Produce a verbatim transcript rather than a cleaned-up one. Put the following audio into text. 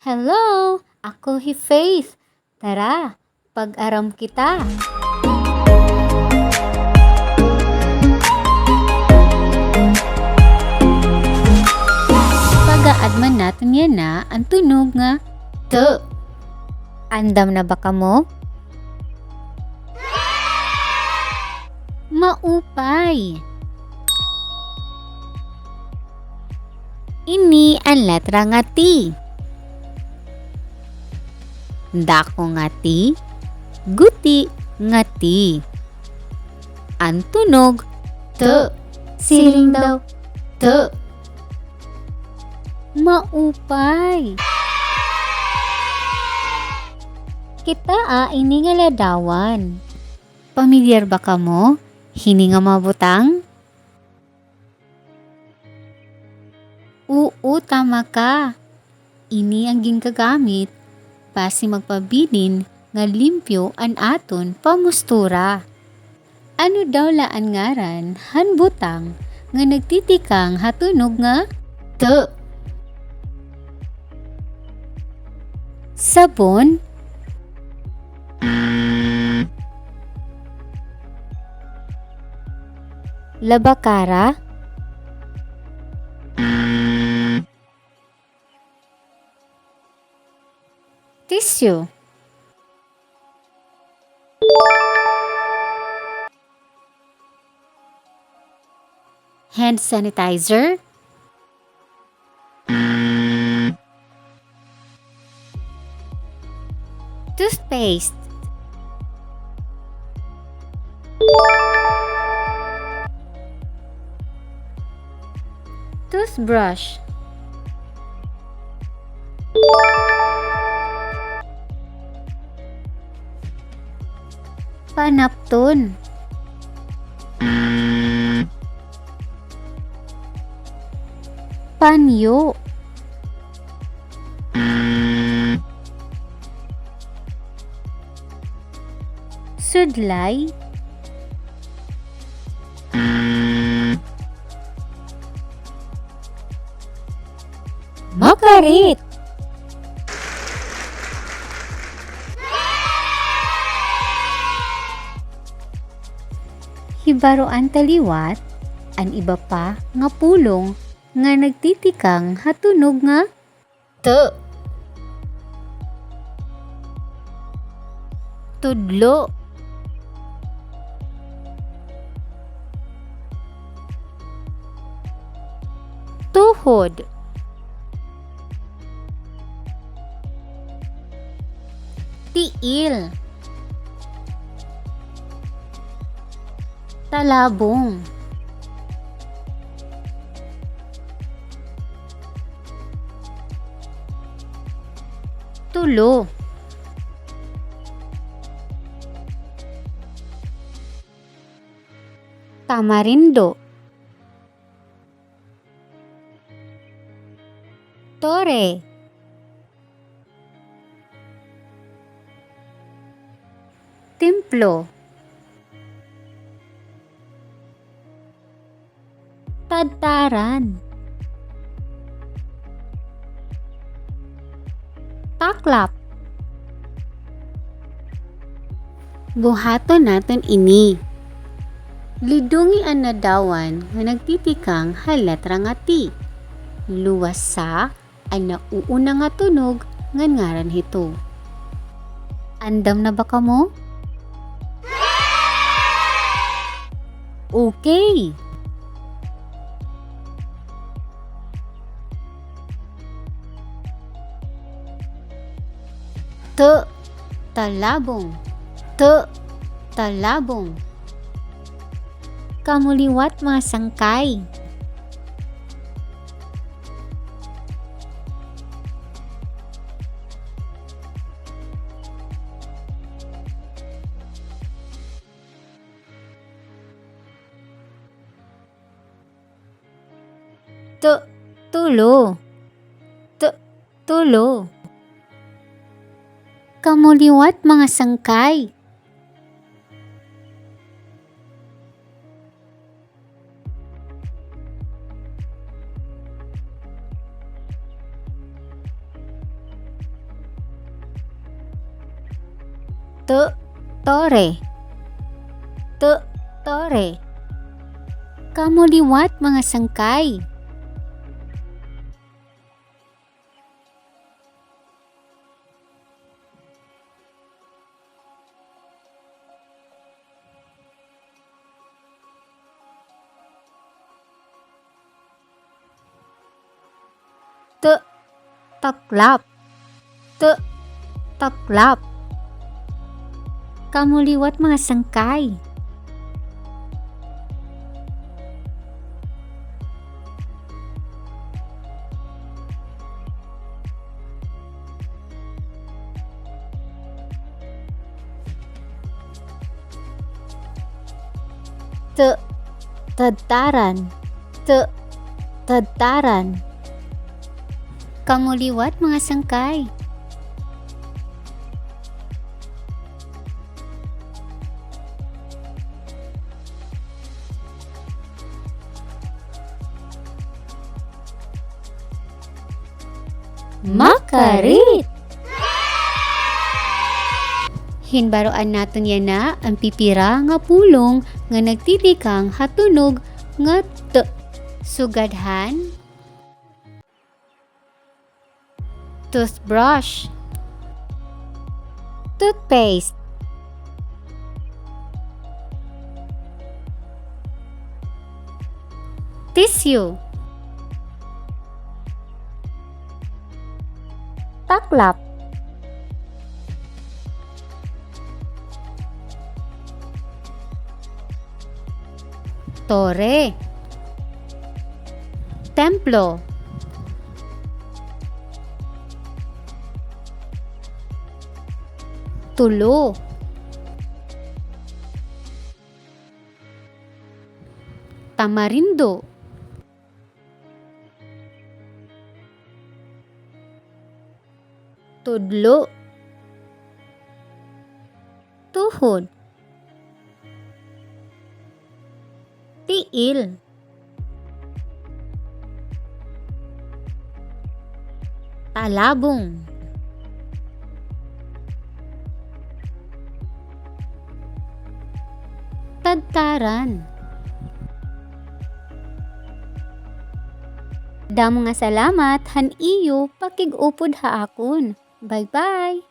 Hello, ako hi Faith. Tara, pag-aram kita. Pag-aadman naton yana an tunog nga t. Andam na ba kamo? Maupay. Ini an letra nga T. Dako nga T, guti nga T. An tunog, t. Siring daw, t. Maupay. Kitaa ini nga ladawan. Pamilyar ba kamo hini nga mga butang? Oo, tama ka. Ini an gingagamit basi magpabilin nga limpyo an aton pamostura. Ano daw la an ngaran han butang nga nagtitikang ha tunog nga t? Sabon. Labakara. Tissue. Hand sanitizer. Toothpaste. Toothbrush. Panapton. Panyo. Sudlay. Makarit. Hibaroan ta liwat an iba pa nga pulong nga nagtitikang ha tunog nga t. Tudlo. Tuhod. Tiil. Talabong. Tulo. Tamarindo. Tore. Templo. Tadtaran. Taklap. Buhaton naton ini. Lidungi an ladawan nga nagtitikang ha letra nga T. Luwas sa an nauuna nga tunog ngan ngaran hito. Andam na ba kamo? Okay. T, talabong. T, talabong. Kamo liwat, mga sangkay. Tu-, tulo. Tu-, tulo. Kamo liwat, mga sangkay. T, tore. T, tore. Kamo liwat, mga sangkay. T, taklap. T, taklap. Kamo liwat, mga sangkay. T, tadtaran. T, tadtaran. Kamo liwat, mga sangkay. Makarit! Hinbaroan naton yana an pipira nga pulong nga nagtitikang ha tunog nga t. Sugad han toothbrush, toothpaste, tissue, taklap, tore, templo, tulo, tamarindo, tudlo, tuhod, tiil, talabong, tadtaran. Damo nga salamat han iyo pakig-upod ha akon. Bye-bye!